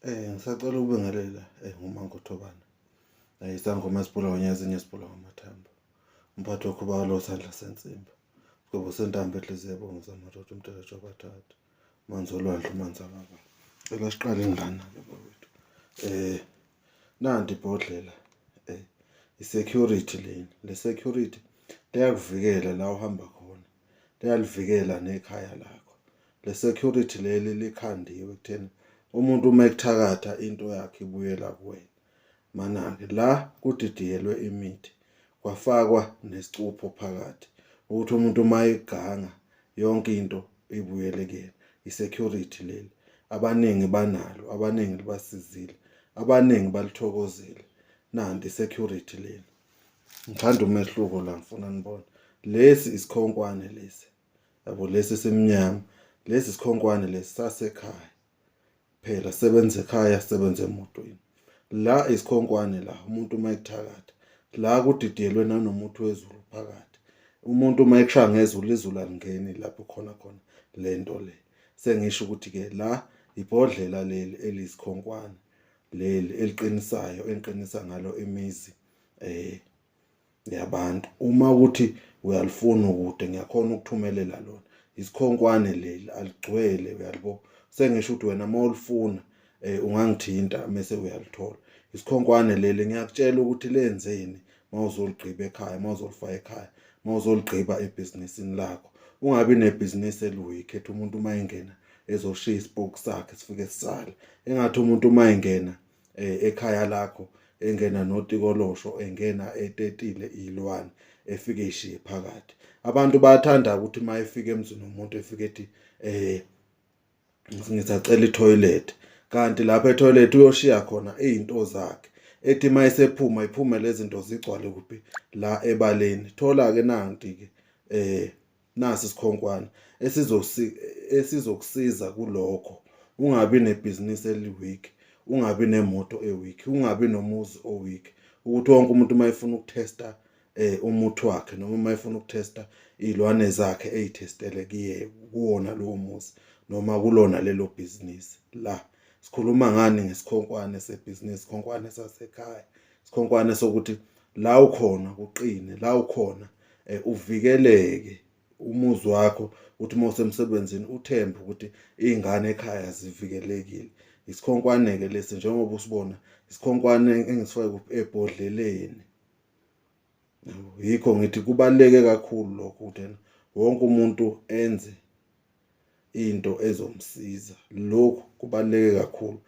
Ngisacela ukubingelela nguMangothobana. Isangoma esibhula ngonyezi esibhula ngamathambo. Umphathi wokhubalo sandla sensimbi. Sigwebo sentambo enhliziyo ebomvu zamadoda umthetho wabathathu. Manzi olwandle manzi ababa. Cela siqale ngilana-ke bakwethu. Nanti ibhodlela i-security lena. Le security liyakuvikela la uhamba khona. Liyalivikela nekhaya lakho. Le security leli likhandiwe ekutheni umuntu uma ekuthakatha into yakhe ibuyela kuwena. Mana-ke la kudidiyelwe imithi kwafakwa nesicupho phakathi ukuthi umuntu uma eganga yonke into ibuyele kuyena. I-security leli abaningi banalo, abaningi libasizile, abaningi balithokozile. Nanti i-security leli. Ngithanda umehluko la ngifuna nibone. Lesi isikhonkwane lesi. Yabo lesi simnyama. Lesi sikhonkwane lesi sasekhaya. Phela sebenza ekhaya sebenza emotweni. La isikhonkwane la umuntu uma ekuthakatha la kudidiyelwe nanomuthi wezulu phakathi. Umuntu uma ekushaya ngezulu izulu alingeni lapho khona khona le nto le. Sengisho ukuthi-ke la ibhodlela leli eliyisikhonkwane leli eliqinisayo engiqinisa ngalo imizi yabantu. Uma ukuthi uyalifuna ukude ngiyakhona ukuthumelela lona. Isikhonkwane leli aligcwele uyalibo. Sengisho ukuthi wena uma ulifuna ungangithinta mese uyalithola. Isikhonkwane leli ngiyakutshela ukuthi lenzeni uma uzoligqiba ekhaya, uma uzolifaka ekhaya, uma uzoligqiba ebhizinisini lakho. Ungabi nebhizinisi eli-weak ethi umuntu uma engena ezoshiya isipoki sakhe sifike sisale. Engathi umuntu uma engena ekhaya lakho engena notikolosho engena etetile iy'lwane efike ishiye phakathi. Abantu bayathanda ukuthi uma efika emzini womuntu efike ethi ngisacela ithoyilethi kanti lapha ethoyilethi uyoshiya khona iy'nto zakhe ethi uma esephuma iphume lezi zinto zigcwale kuphi la ebaleni. Thola-ke nanti-ke nasi isikhonkwane esizokusiza kulokho ungabi nebhizinisi eli-weak ungabi nemoto e-weak ungabi nomuzi o-weak ukuthi wonke umuntu uma efuna ukuthesta umuthi wakhe noma uma efuna ukuthesta iy'lwane zakhe ey'thestele kuye kuwona lowo muzi noma kulona lelo bhizinisi la sikhuluma ngani ngesikhonkwane sebhizinisi isikhonkwane sasekhaya isikhonkwane sokuthi la ukhona kuqine la ukhona uvikeleke umuzi wakho uthi uma usemsebenzini uthembe ukuthi iy'ngane ekhaya zivikelekile. Isikhonkwane-ke lesi njengoba usibona isikhonkwane engisifake kuphi ebhodleleni. Yikho ngithi kubaluleke kakhulu lokho ukuthi ena wonke umuntu enze into ezomsiza. Lokhu kubaluleke kakhulu.